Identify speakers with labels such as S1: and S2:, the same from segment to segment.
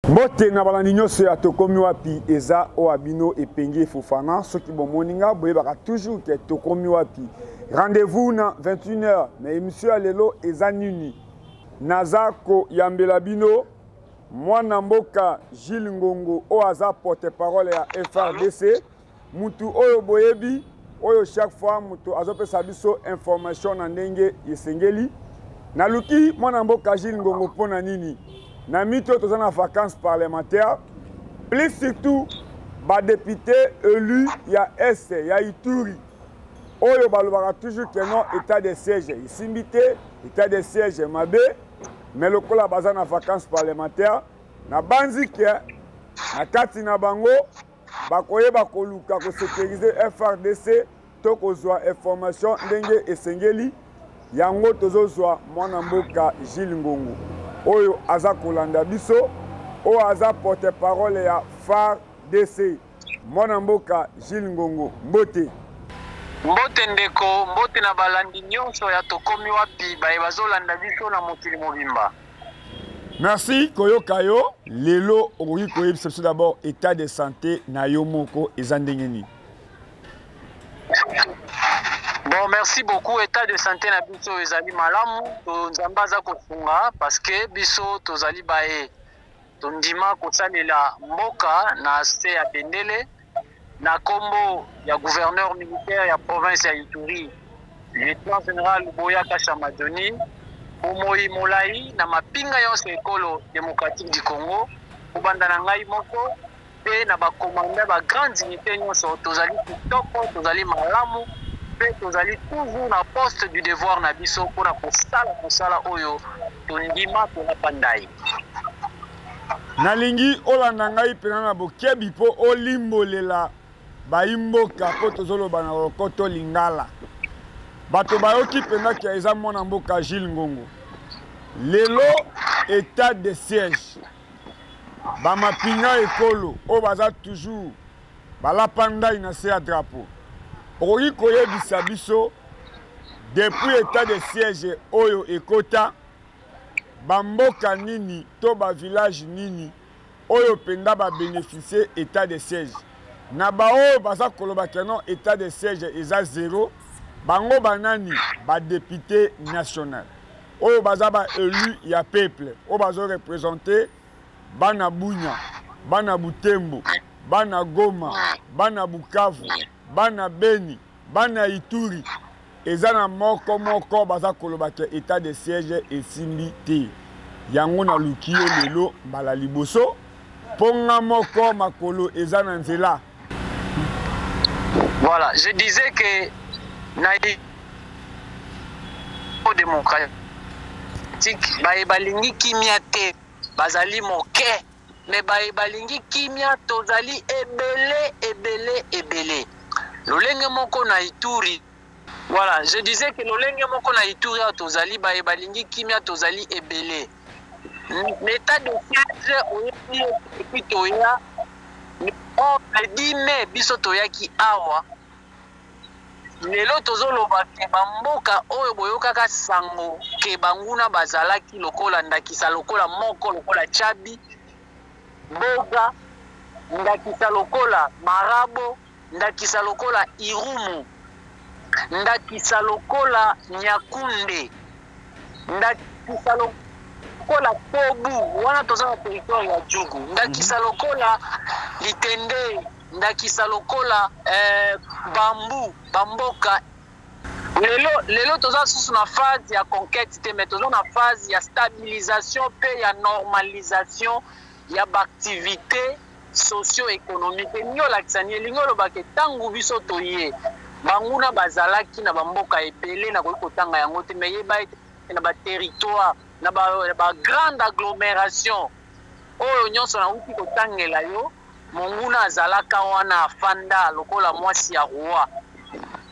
S1: Mbote na balandi nyonso ya Tokomi Wapi, eza oyo ya bino Epenge Fofana. Soki bomoni nga boyebaka toujours ke Tokomi Wapi. Rendez-vous na 21h na émission ya lelo eza nini? Naza koyambela bino mwana mboka Jules Ngongo oyo aza porte-parole ya FRDC. Mutu oyo boyebi oyo chaque fois mutu azopesa biso information na ndenge esengeli. Naluki mwana mboka Jules Ngongo mpo na nini? Na mito oyo toza na vacances parlementaires, plus surtout ba députés élus ya Est ya Ituri oyo balobaka toujours que non état de siège esimbi te, état de siège mabe, mais lokola baza na vacances parlementaires nabanzi ke na kati na bango bakoyeba koluka kosekerize FRDC to kozwa information ndenge esengeli. Yango tozozwa mwana mboka Jules Ngongo oyo aza kolanda biso, oyo aza porte-parole ya FARDC. Mwana mboka Jules Ngongo, mbote.
S2: Mbote ndeko, mbote na balandi nyonso ya Tokomi Wapi baye bazolanda biso na mokili mobimba.
S1: Merci koyoka yo. Lelo okoki koyebisa biso d'abord état de santé na yo moko eza ndenge nini?
S2: Bon, merci beaucoup. État de santé na biso ezali malamu. Nzambe aza kosunga parce que biso tozali baye tondima kosalela mboka na se ya bendele na kombo ya gouverneur militaire ya province ya Ituri, lieutenant général Boya Kashama Johnny, bomoi molai na mapinga yonso ekolo démocratique du Congo, kobanda na ngai moko mpe na ba commandant ba grande unité nyonso, tozali kitoko, tozali malamu mpe tozali toujours na poste du devoir na biso mpona kosala mosala oyo tondima tolapa ndai.
S1: Nalingi olanda ngai mpena na bokebi mpo olimbolela bayi mboka mpo tozoloba na lokoto lingala. Bato bayoki mpenza ke eza mwana mboka Jules Ngongo. Lelo état de siège, bamapinga ekolo oyo baza toujours balapa ndai na se ya drapeau. Okoki koyebisa biso depuis état de siège oyo ekota bamboka nini to ba village nini oyo mpenza ba bénéficier état de siège? Na baoyo baza koloba ke non état de siège eza zéro, bango banani? Ba député national oyo baza ba élu ya peuple oyo bazo représenter bana Bunya, bana Butembo, bana Goma, bana Bukavu, bana Beni, bana Ituri, eza na moko moko baza koloba ke état de siège esimbi te. Yango naluki yo lelo mbala liboso mpo nga moko makolo eza na nzela.
S2: Voilà, je disais que na démocratique baye balingi kimia te bazali moke, me baye balingi kimia tozali ebele ebele ebele. Lolenge moko na Ituri. Voilà, je disais que lolenge moko na Ituri awa tozali baye balingi kimia tozali ebele. L'état de siège oyebi depuis toya le 10 mai biso toyaki awa. Lelo tozoloba ke bamboka oyo boyokaka sango ke banguna bazalaki lokola ndakisa lokola moko lokola Tchabi, Boga, ndakisa lokola Marabo, ndakisa lokola Irumu, ndakisa lokola Nyakunde, ndakisa lokola Kobu, wana toza na territoire ya Djugu, ndakisa lokola Litende, ndakisa lokola Bambu, bamboka. Lelo, lelo toza susu na phase ya conquête te, mais toza na phase ya stabilisation pe ya normalisation ya ba activité socio-économique. Elingi olakisa nini? Elingi oloba ke ntango biso toye, banguna bazalaki na bamboka ebele, nakoki kotanga yango te, mais yeba ete na ba territoire, na ba grande agglomération oyo nyonso nauti kotangela yo, monguna azalaka wana afanda lokola mwasi ya roi.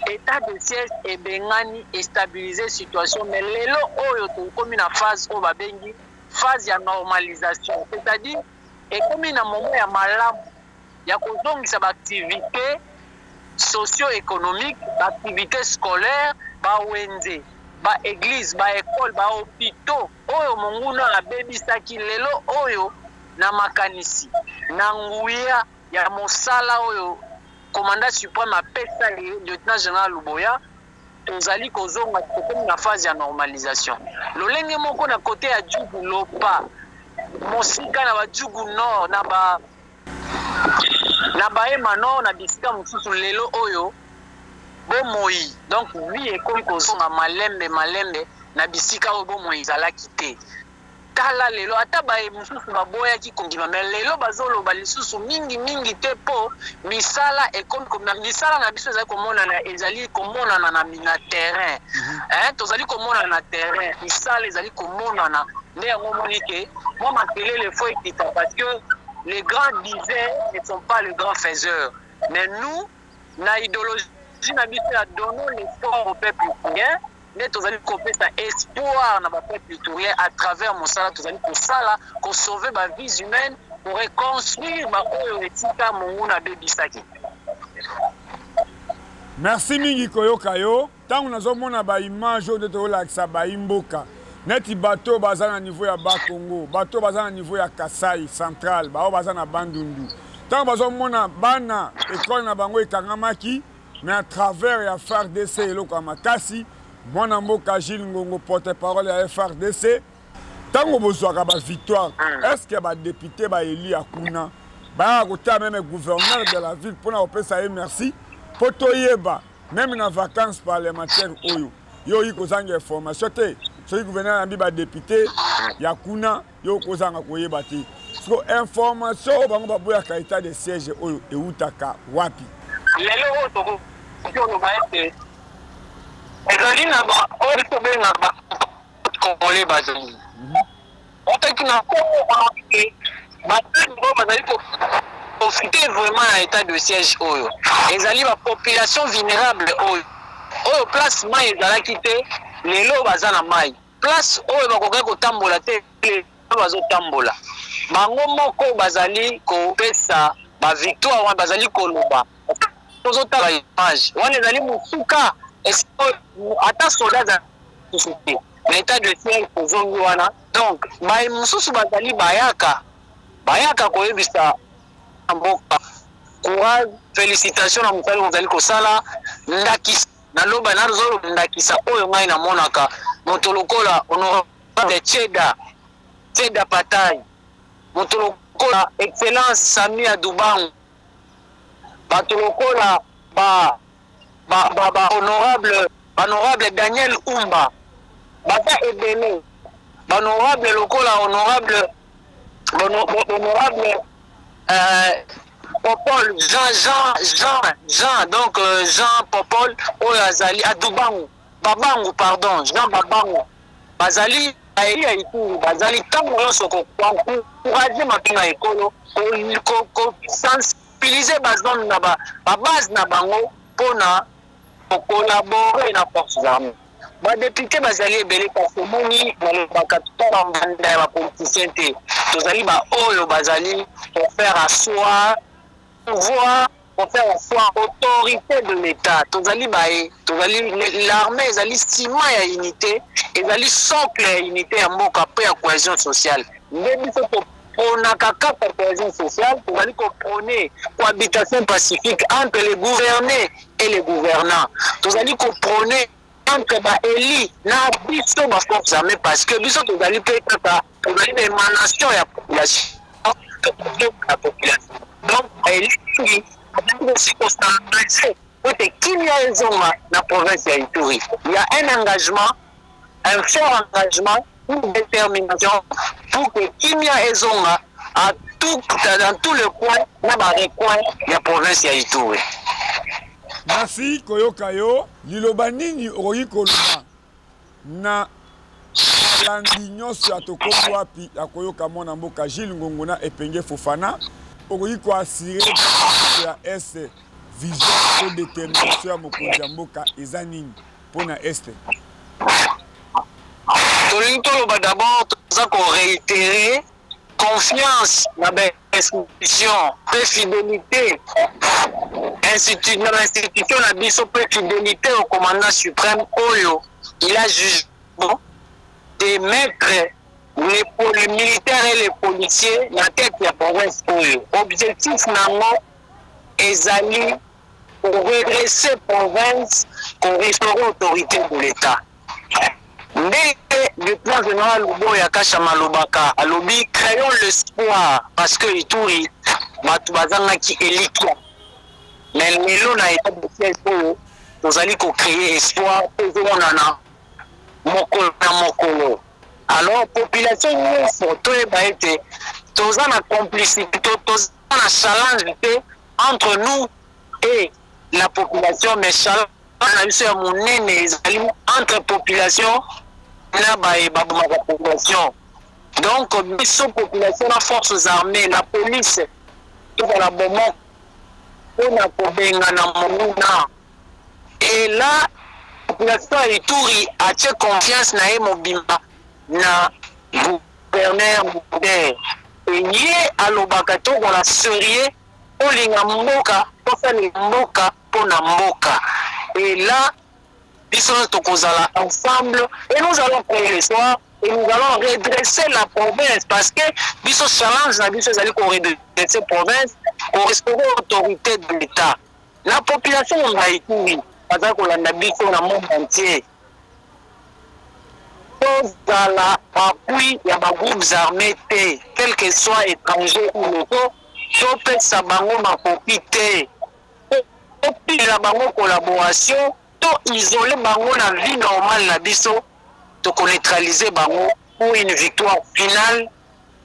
S2: État de siège ebengani estabiliser situation, mais lelo oyo tokomi na phase oyo babengi phase ya normalisation, c'est-à-dire ekomi na moment ya malamu ya kozongisa ba activité socio-économique, ba activité scolaire, ba wenze, ba église, ba école, ba hôpitaux oyo monguna abebisaki. Lelo oyo Na makanisi, na nguya ya mosala oyo commandant supreme apesa ye, lieutenant general Luboya, tozali kozonga, tokomi na phase ya normalisation. Lolenge moko na kote ya Djugu Lopa, mosika na ba Djugu Nord, na ba na Bahema Nord, na bisika mosusu lelo oyo bomoi, donc vie ekomi kozonga malembe malembe na bisika oyo bomoi ezalaki te. Tala lelo ata baye mosusu baboyaki kondima mais lelo bazoloba lisusu mingi mingi te mpo misala ekomi misala na biso ezali komonana, ezali komonana na, na terrain. Hein, tozali komonana na terrain, misala ezali komonana, nde yango omoni ke mwa makelele faut ekita parce que les grands diseurs ne sont pas les grands faiseurs, mais nous na idéologie na biso ya donnons l'espoir au peuple ivoirien, nde tozali kopesa espoir na ba peuple iturien à travers mosala tozali kosala, kosauver ba vies humaines, koreconstruire ba oyo esika monguna abebisaki.
S1: Merci mingi koyoka yo. Ntango nazomona ba image oyo nde toyolakisa bayi mboka neti bato baza na niveau ya Bas-Congo, bato baza na niveau ya Kasai Central, bao baza na Bandundu, ntango bazomona bana ekole na bango ekangamaki, mais à travers ya FARDC eloko ya makasi, mwana mboka Jules Ngongo porte-parole ya FARDC, ntango bozwaka ba victoire, est-ce que ba député ba élu ya kuna bayaka kotala meme gouverneur de la ville mpona kopesa ye merci, mpo toyeba même na vacances parlementaire oyo yo oyi kozanga information te, soki gouverneur ayambi ba député ya kuna yo kozanga koyeba te. Siko information oyo bango baboyaka état de siège oyo eutaka wapi?
S2: Lelo oyo tokoki koloba ete ezali na ba oyo tobengaka ba congolais bazali otaki na Congo te, bato oyo bazali profiter vraiment na état de siège oyo ezali ba population vulnérable oyo oyo place mai ezalaki te, lelo baza na mai, place oyo bakokaki kotambola te, lelo bazotambola. Bango moko bazali kopesa ba victoire wana, bazali koloba tozotala image wana ezali mosuka ata soldat azali lisusu te na état de siège tozongi wana. Donc baye mosusu bazali bayaka bayaka koyebisa mboka courage, félicitation na mosala ozali kosala. Ndakisa naloba, nazoloba ndakisa oyo ngai namonaka moto lokola honorable Cheda Cheda Patai, moto lokola excellence Samia Dubango, bato lokola ba ba ba, ba honorable, honorable Daniel Umba, baza ebele, ba honorable lokola honorable, honorable Popol Jean, Jean, Jean, Jean, donc Jean Popol oyo azali Adubangu, Babangu, pardon, Jean Babangu, bazali baye ya Ituri, bazali ntango nyonso koencourager mapinga ekolo, kosensibiliser ba zone na ba base na bango mpona kocollaborer na forces armées. Ba député bazali ebele, kasi omoni balobaka to mbanda ya ba politicien te, tozali ba oyo bazali pour faire asseoir pouvoir, pour faire asseoir autorité de l'État. Tozali baye, tozali l'armée ezali ciment ya unité, ezali socle ya unité ya mboka pe ya cohésion sociale. Nde biso toponaka kaka cohésion sociale, tozali koprôner cohabitation pacifique entre les gouvernés et les gouvernants, tozali koprôner entre ba élus na biso ba forces armées, parce que biso tozali mpe kaka tozali na émanation ya population, ya population. Donc ba élus mingi bazali aussi kosengager po ete kimia ezonga na province ya Ituri. Il y a un engagement, un fort engagement, une détermination pour que kimia ezonga à tout, dans tout le coin na ba recoin ya province ya Ituri.
S1: Merci koyoka yo. Liloba nini okoki koloba na balandi nyonso ya tokomi wapi ya koyoka mwana mboka Jules Ngongo na Epenge Fofana? Okoki koassurer ya Est vision to détermination ya mokonzi ya mboka eza nini mpona Est?
S2: Tolingi toloba d'abord, toza koréitérer confiance na ba institution mpe fidélité na ba institution na biso mpe fidélité au commandant suprême oyo il a jugé bon de mettre Les, les militaires et les policiers na tête ya province oyo, objectif nango ezali koredresser province, korestaurer autorité de l'État. Ndenge lieutenant général Luboya Kashama alobaka, alobi créons l'espoir, parce que Ituri bato bazangaki elikya, mais lelo na état de siège oyo tozali kocréer espoir ezomonana mokolo na mokolo. Alors population nyonso toyeba ete toza na complicité, toza na challenge te entre nous et la population, mais challenge na biso ya monene ezali entre population na baye babomaka population. Donc biso population na forces armées, la police, tozala bomoko mpona kobengana monguna. Et là population ya Ituri atie confiance na ye mobimba na gouverneur Muder. Ye alobaka tokola sérieux, olinga mboka, tosalela mboka mpona mboka. Et là biso tokozala ensemble et nous allons créer l'espoir et nous allons redresser la province, parce que biso challenge na biso ezali ko redresser province, ko restaurer autorité de l'État. La population ya Ituri baza kolanda biso na monde entier. Tozala appui ya ba groupes armés te, quel que soit étranger ou locaux, topesa bango makoki te, topila bango collaboration, to isoler bango na vie normale na biso, tokoneutraliser bango pour une victoire finale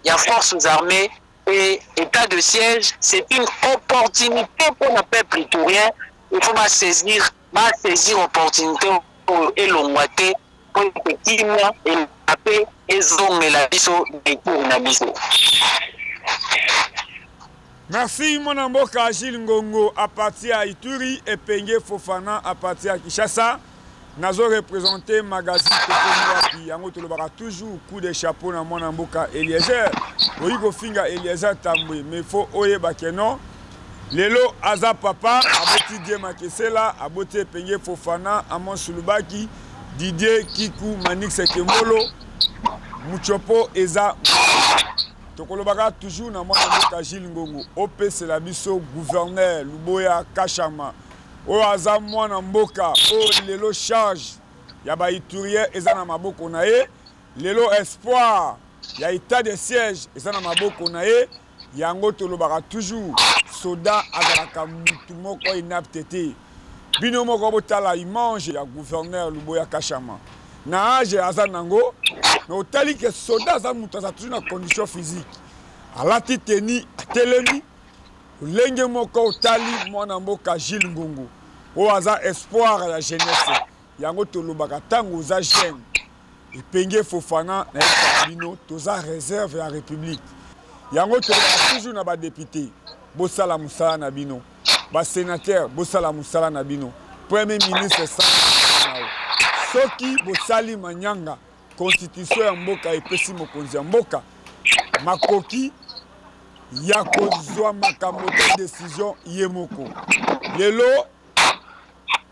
S2: ya forces armées. Et état de siège, c'est une opportunité pour le peuple iturien. Il faut saisir, saisir opportunité elongwa te po ete kimia ela pe ezongela biso Ituri na biso.
S1: Merci mwana mboka Gilles Ngongo à partir ya Ituri, Epenge Fofana à partir ya Kinshasa. Nazo représenter magazine Tokomi Wapi, yango tolobaka toujours coup de chapeau na mwana mboka Eliezer. Oyi kofinga Eliezer Tambwe, mais faut oyeba que non, lelo aza papa, aboti Dieu Makesela, aboti Epenge Fofana, Amon Sulubaki, Didier Kiku, Manix Kembolo, Muchopo eza. Tokolobaka toujours na mwana mboka Gilles Ngongo, opesela biso gouverneur Luboya Kashama oyo aza mwana mboka oyo lelo charge ya ba Iturien eza na maboko na ye, lelo espoir ya état de siège eza na maboko na ye. Yango tolobaka toujours, soda azalaka mutu moko inapte te. Bino moko botala image ya gouverneur Luboya Kashama na age aza nango, mais otali ke soda aza mutu aza toujours na condition physique, alati tenue, atelemi lolenge moko. Otali mwana mboka Gilles Ngongo oyo aza espoir ya jeunesse. Yango tolobaka ntango oza jeune, Epenge Fofana na yebisaka bino toza réserve ya république. Yango tolobaka toujours na badepute, bosala mosala na bino, basénateur bosala mosala na bino, premier ministre sala mosala na yo. Soki bosali manyanga, constitution ya mboka epesi mokonzi ya mboka makoki ya kozwa makambo to décision ye moko. Lelo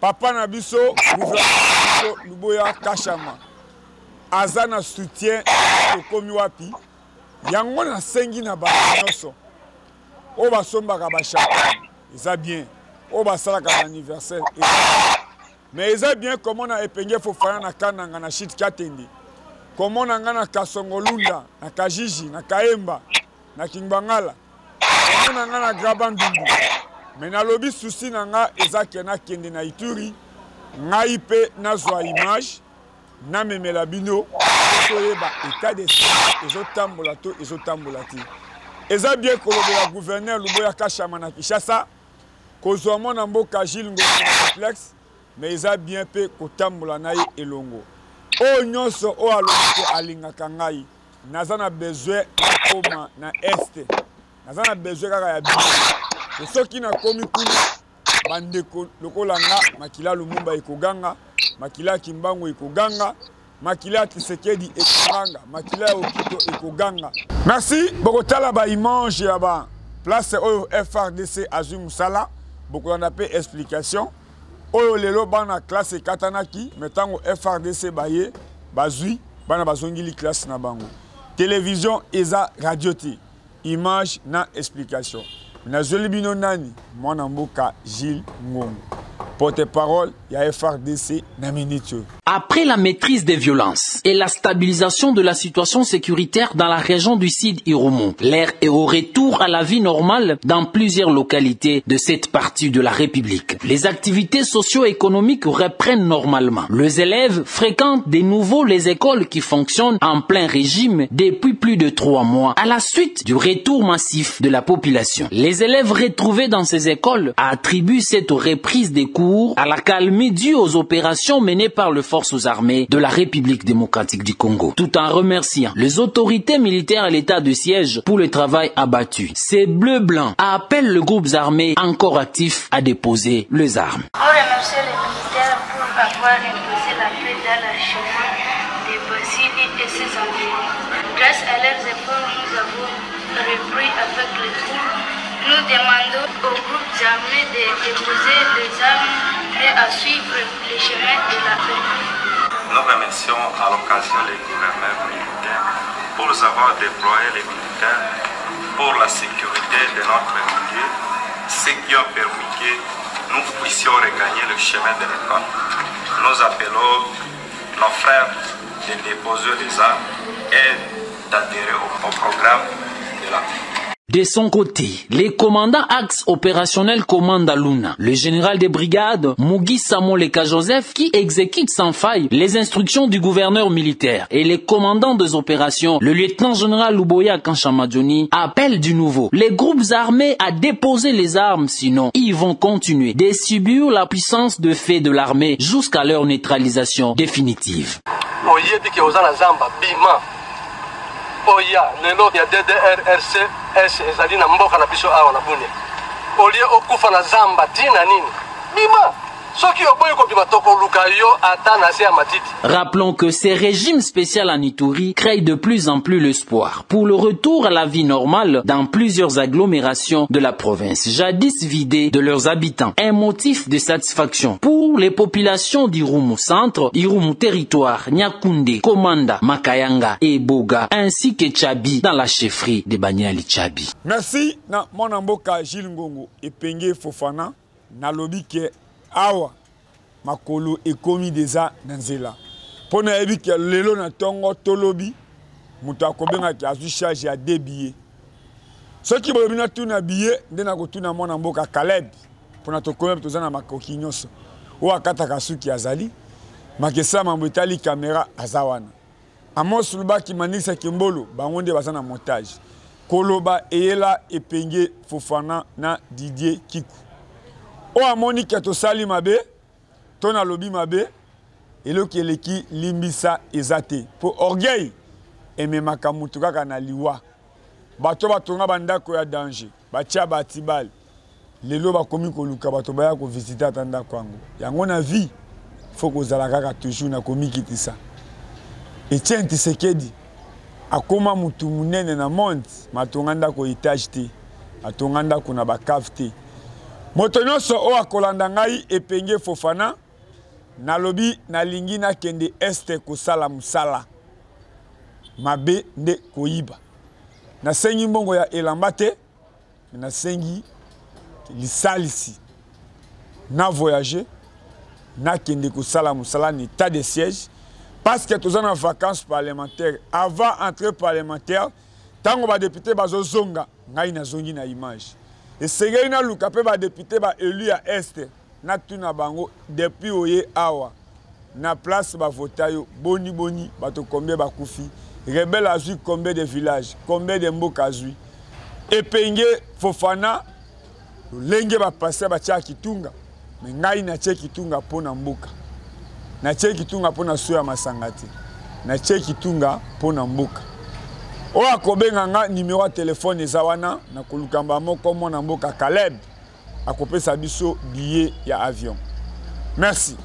S1: papa na biso gouverneur na biso Luboya Kashama aza na soutien. Tokomi wapi? Yango nasengi na bato nyonso oyo basombaka bachampagne, eza bien, oyo basalaka ba anniversaire eza bien, mais eza bien komona Epenge Fofana na Kananga na Chute Katende, komona nga na Kasongolunda na Kajiji na Kaemba na Kingbangala, komona nga na Grabandundu. Mais nalobi souci na nga eza ke nakende na Ituri, ngai mpe nazwa image namemela bino toyeba état de siège ezotambola to ezotambola te. Eza bien kolobela gouverneur Luboya Kashama na Kinshasa, kozwa mwana mboka Gilles Ngongo na complexe, mais eza bien mpe kotambola na ye elongo. Oyo nyonso oyo alobi ke alingaka ngai, naza na besoin nakoma na este, naza na besoin kaka ya bino. Soki nakomi kuna, bandeko lokola nga, makila Lumumba ekoganga, makila ya Kimbangu ekoganga, makila ya Tshisekedi ekoganga, makila ya Okito ekoganga. Merci. Bokotala ba image ya ba place oyo FRDC azwi mosala, bokolanda mpe explication oyo lelo bana classe ekatanaki, mais ntango FRDC baye bazwi bana bazongili classe na bango. Television eza radio te. Image na explication. Nazweli bino nani? Mwana mboka Gilles Ngongo. Porte-parole ya FRDC na minute oyo.
S3: Après la maîtrise des violences et la stabilisation de la situation sécuritaire dans la région du Sud Irumu, l'air est au retour à la vie normale dans plusieurs localités de cette partie de la République. Les activités socio-économiques reprennent normalement. Les élèves fréquentent de nouveau les écoles qui fonctionnent en plein régime depuis plus de trois mois à la suite du retour massif de la population. Les élèves retrouvés dans ces écoles attribuent cette reprise des cours à la calmie due aux opérations menées par les forces armées de la République démocratique du Congo, tout en remerciant les autorités militaires et l'état de siège pour le travail abattu. Ces bleus blancs appellent le groupe armé encore actif à déposer les armes.
S4: On remercie les militaires pour avoir imposé la paix dans la chemin de Basili et ses environs. Grâce à leurs efforts, nous avons repris avec les cours. Nous demandons aux groupes armés de déposer les armes et à suivre le chemin de la paix.
S5: Nous remercions à l'occasion les gouverneurs militaires pour avoir déployé les militaires pour la sécurité de notre milieu, ce qui a permis que nous puissions regagner le chemin de l'école. Nous appelons nos frères de déposer les armes et d'adhérer au, au programme de la paix.
S3: De son côté, les commandants axe opérationnel commande Luna, le général des brigades Mugi Samoleka Joseph qui exécute sans faille les instructions du gouverneur militaire et les commandants des opérations, le lieutenant général Luboya Kanshamadjoni appellent du nouveau les groupes armés à déposer les armes sinon ils vont continuer de subir la puissance de fait de l'armée jusqu'à leur neutralisation définitive.
S6: Oyebi ke oza na zamba bima oya lelo ya ddrrc s ezali na mboka na biso awa na bunia olie okufa na zamba ntina nini bima soki oboyi kobima tokoluka yo ata na se ya matiti.
S3: Rappelons que ces régimes spéciaux en Ituri créent de plus en plus l'espoir pour le retour à la vie normale dans plusieurs agglomérations de la province, jadis vidées de leurs habitants. Un motif de satisfaction pour les populations d'Irumu Centre, Irumu Territoire, Nyakunde, Komanda, Makayanga et Boga, ainsi que Tchabi dans la chefferie de Banyali Tchabi.
S1: Merci na mwana mboka Gilles Ngongo Epenge Fofana nalobi ke awa makolo ekomi deja na nzela mpo nayebi ke lelo na ntongo tolobi moto akobengaki azwi charge ya de billet soki bolobi natuna billet nde nakotuna mwana mboka Caleb mpona tokomi toza na makoki nyonso oyo akataka suki azali makesa mambo etali kamera aza wana Amos Lubaki Manisa Kimbolo bango nde baza na montage koloba eyela Epenge Fofana na Didier Kiku oyo amoni ke tosali mabe to nalobi mabe eloko eleki limbisa eza te mpo orgueil ememaka moto kaka na liwa bato batonga bandako ya danger batia batibale lelo bakomi koluka bato baya kovisite ata ndako yango yango na vie fo kozala kaka toujours na komikitisa Etienne Tshisekedi akoma mutu munene na monde matonga ndako etage te atonga ndako na bakave te moto nyonso oyo akolanda ngai Epenge Fofana nalobi nalingi nakende este kosala mosala mabe nde koyiba nasengi mbongo ya elamba te nasengi lisalisi na voyager nakende kosala mosala na état de siège parce que toza na vacances parlementaire avant entrée parlementaire ntango badepute bazozonga ngai nazongi na image esengeli naluka mpe badepute baelu ya este natuna bango depuis oye awa na place bavota yo boni boni bato combien bakufi rebelle azwi combien de village combien de mboka azwi Epenge Fofana lolenge bapaster batiaka kitunga me ngai natie kitunga mpo na mboka natie kitunga mpo na so ya masanga te natie kitunga mpo na mboka oyo akobenga nga nimero ya telefone eza wana na kolukamba moko mwana mboka Caleb akopesa biso billet ya avion merci.